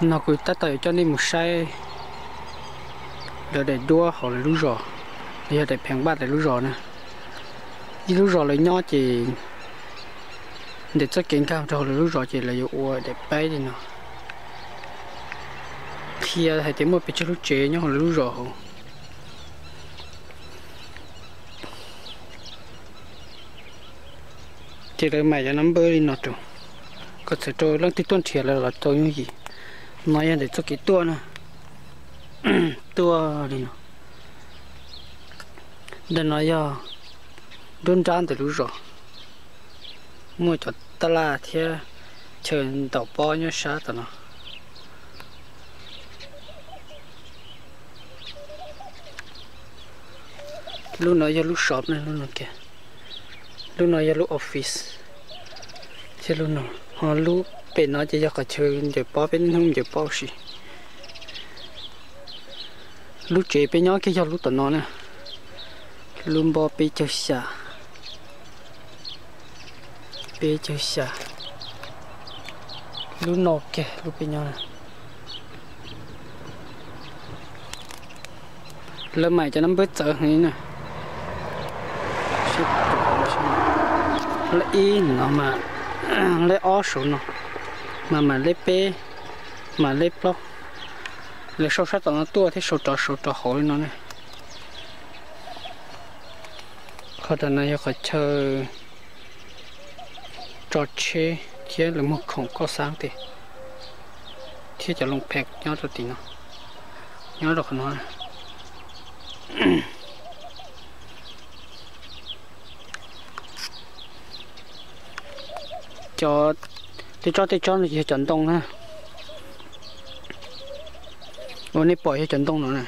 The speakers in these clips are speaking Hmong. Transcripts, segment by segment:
No kuv tab tom yuav coj nej mus saib lawv daim duab hauv lawv lub zos, los yog daim pheej npaj lawv lub zos na. Ib lub zos lawv nyob ces ntawm txoj kev nkag rau hauv lawv lub zos ces lawv yuav ua daim paib li no, qhia hais tias muaj pes tsawg lub tsev nyob hauv lawv lub zos hauv. Ces lawv mam cov number li no rau, kom txawm rau leej twg tuaj nrhiav lawv los tau yooj yim. No yog ntawm txoj kev tuaj na, tuaj li no. Ntawm no yog nruab nrab ntawm lub zos, muaj cov tab laj thiab chaw ntaus pob nyob sab tom no. Lub no yog lub shop na, lub no kiag. Lub no yog lub office thiab lub no. Ho lub pem no ces yog qhov chaw ncaws pob, peb niaj hnub ncaws pob ua si. Lub tsev peb nyob kiag yog lub tom no na, lub npob peb caug xya, peb caug xya. Lub no kiag lub peb nyob na. Lawv mam cov number txawv heev na. Lej ib no mas, lej ob saum no, mas mam lej peb, mam lej plaub. Lawv sau sab tom no tuaj thiab sau rov, sau rov hauv li no na. Qhov tom no yog qhov chaw tso tsheb thiab lawv muag khoom koj xab tes, thiab cov loo phees nyob rau tim no, nyob rau qhov no. Cov tej tsob tej tsob no ces yog cov ntoo na. Uas nej pom yog cov ntoo no na,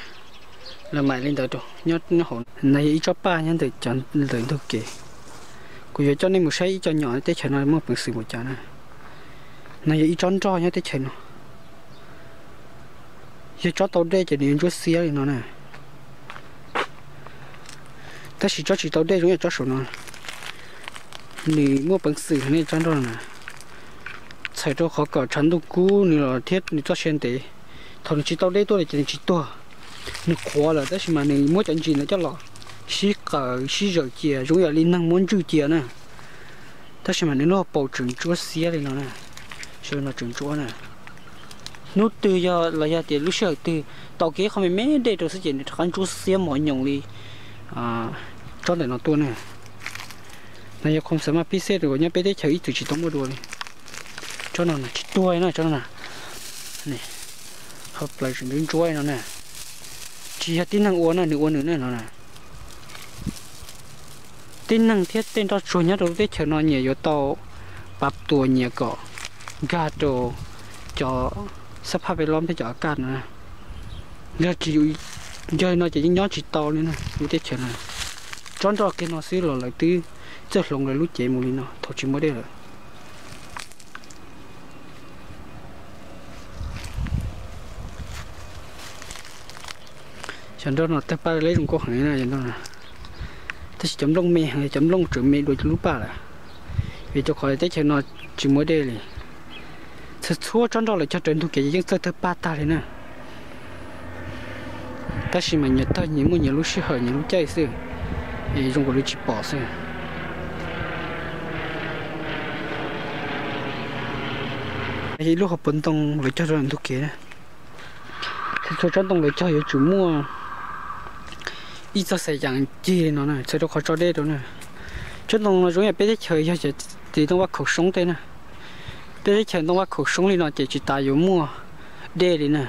lawv mam li ntawd rau nyob hauv. No yog ib tsob paj nyob ntawm cov ntawm ntug kev. Kuv yuav coj nej mus saib ib co nyom teb chaws no muaj peev xwm npaum cas na. No yog ib tsob nroj nyob teb chaws no. Yog tsob tau dej ces nws yuav ntsuab xiab li no na. Tab sis tsob tsis tau dej zoo yam tsob saum no, nws muaj peev xwm heev li tsob nroj na. Txhawm rau qhov kom tshav ntuj kub nws los thiab nws txoj sia ntev. Thaum nws tsis tau dej tuaj li ces nws tsis tuag, nws qhuav lawm tab sis mas nws muab cov ntsis ntawd coj los sib qaws sib zawm cia zoo yam li neeg muab ntswj cia na. Tab sis mas nws lub hauv paus tseem ntsuab xiab li no na. Sawv no tseem ntsuab na. Hnub twg yog los yog tias lub sij hawm twg tau kev qhov me me dej rau xwb ces nws rov qab ntsuab xiab mos nyoos li tsob ntawm no tuaj na. No yog khoom xav mas pib xej uas nyob peb teb chaws ib txwm tsis tau muaj dua li. Tsob no tsis tuag na, tsob no na. Hauv plaws tseem ntsuab ntsuab no na. Tsis yog tib neeg ua na, nws ua nws na no na. Tib neeg thiab tej nroj tsuag nyob rau lub teb chaws no nyias yuav tau pav tuas nyias kom nkag rau cov xab phaj peb lob thiab cov a kaj no. Yog tsis yog li no ces yeej nyob tsis tau li na lub teb chaws no. Tsob nroj kiag no xwb los lawv twb txawj hloov lawv lub cev mus li no thaum tsis muaj dej lawm. Cov nroj no tawg paj leb zoo nkauj heev na, tab sis cov nplooj me heev, cov nplooj tseem me dua lub paj lawm. Vim rau qhov teb chaws no tsis muaj dej li. Txhua txhua tsob nroj lawv cog raws ntug kev ces yeej txawj tawg paj tag li na. Tab sis mas nyias tawg nyias muaj nyias lub sij hawm nyias lub caij xwb, es zoo nkaus li tsis pom xwb. Ib lub hauv paus ntoo lawv cog rau ntug kev na. Txhua tsob ntoo lawv cog yuav tsum muaj ib txoj xais yas cig li no na, txhawm rau qhov tso dej rau na. Tsob ntoo no zoo yam peb teb chaws yog cov ntoo vaj khaum soob tej na. Peb teb chaws ntoo vaj khaum soob li no ces tsis tas yuav muaj dej li na,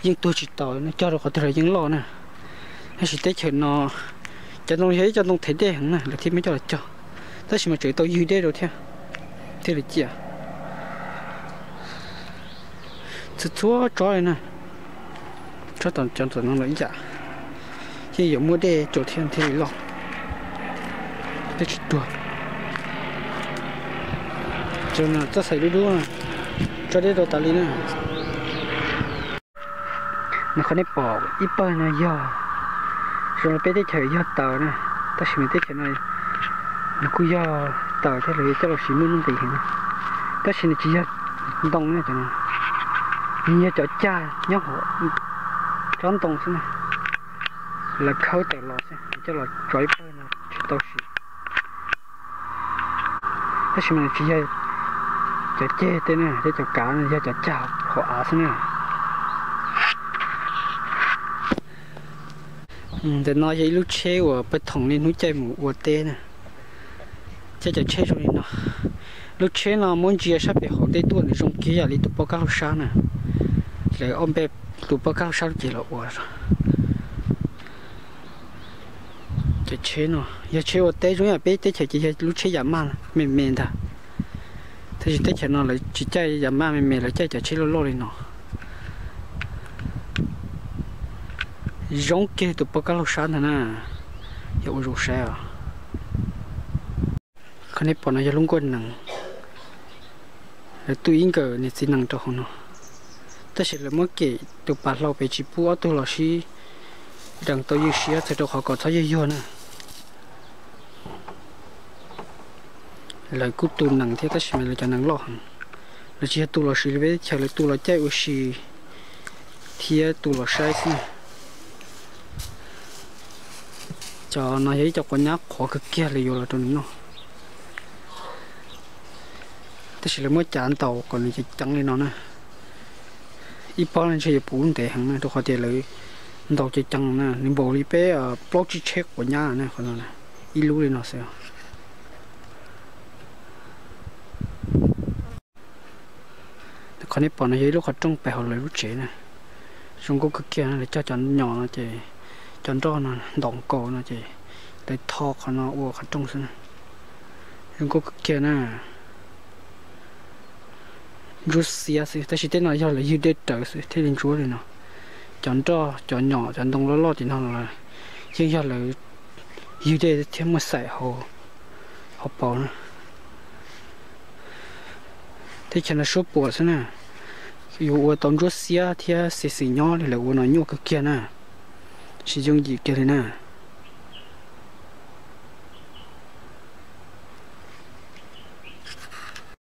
yeej tuag tsis taus na, cog rau qhov twg los yeej loj na. Tab sis teb chaws no cov ntoo yog ib co ntoo them dej heev na lawv thiaj muab coj los cog, tab sis mas tseem tau ywg dej rau thiab, thiaj li ciaj. Txhua txhua tsob li na, tsob tom cov tom no los ib yam, yeej yuav muaj dej rau thiab thiaj li loj, thiaj tsis tuag. Tsob no txoj xais dub dub, tso dej rau tas li na. Nws qhov nej pom ib pawg no yog, zoo li peb teb chaws yog taws na, tab sis nws teb chaws no nws kuj yog taws thiab los yuav coj los siv muaj nuj nqis heev na, tab sis nws tsis yog ntoo na cov no. Yog cov cag nyob hauv tsob ntoo xwb na, lawv khawb tawm los xwb, coj los tso ib pawg no tsis tau siv. Tab sis mas tsis yog cov ceg tej na, thiab cov kav no yog cov cag hauv av xwb na. Ntawm no yog ib lub tsheb uas pawg thoom li hnub caij mus ua teb na. Caij cov tsheb zoo li no. Lub tsheb no muab ntsia sab pem hauv tej tuaj nws zoo kiag yam li tus poj kab laug sab na. Lawv ob npe tus poj kab laug sab lub cev los ua. Cov tsheb no yog tsheb ua teb zoo yam peb teb chaws ces yog lub tsheb yam maj me me ntag. Tab sis teb chaws no lawv tsis caij yam maj me me, lawv caij cov tsheb loj loj li no. Zoo kiag tus poj kab laug sab ntag na. Yog ua zoo saib os. Qhov nej pom no yog lub nkuaj nees. Lawv tu ib nkawm niag txiv nees rau hauv no, tab sis lawv muab kem tus pas hlau pem tsis pub ob tug los sib deev tau ywj siab, txhawm rau qhov kom txhob yuag yuag na. Lawv kuj tu nees thiab tab sis mas lawv cov nees loj heev. Lawv tsis yog tu los siv li peb teb chaws, lawv tu los caij ua si thiab tu los saib xwb na. Cov no yog ib co quav nyab qhuav kawg kiag lawv yuav los rau nws noj. Tab sis lawv muab cav ntaus kom nws ceev ceev li no na. Ib pob no ntshe yuav puv ntev heev na, rau qhov tias lawv ntaus ceev ceev na, nws npaum li peb plaub tsib tsheb quav nyab na, qhov no ib lub li no xwb. Qhov nej pom no yog ib lub qhov rooj pem hauv lawv lub tsev na. Zoo nkauj kawg kiag, lawv cog cov nyom no ces cov nroj no ntaus nkaus no ces lawv tho qhov no ua qhov rooj xwb na. Zoo nkauj kawg kiag na. Ntsuab xiab xwb, tab sis tej no yog lawv ywg dej rawv xwb thiaj li ntsuab li no. Cov nroj, cov nyom, cov ntoo loj loj tim no los yeej yog lawv ywg dej thiab muaj xaim hauv paus na. Teb chaws no suab puam xwb na, yuav ua tau ntsuab xiab thiab xis xis nyob li lawv ua no nyuaj kawg kiag na, tsis yooj yim kiag li na.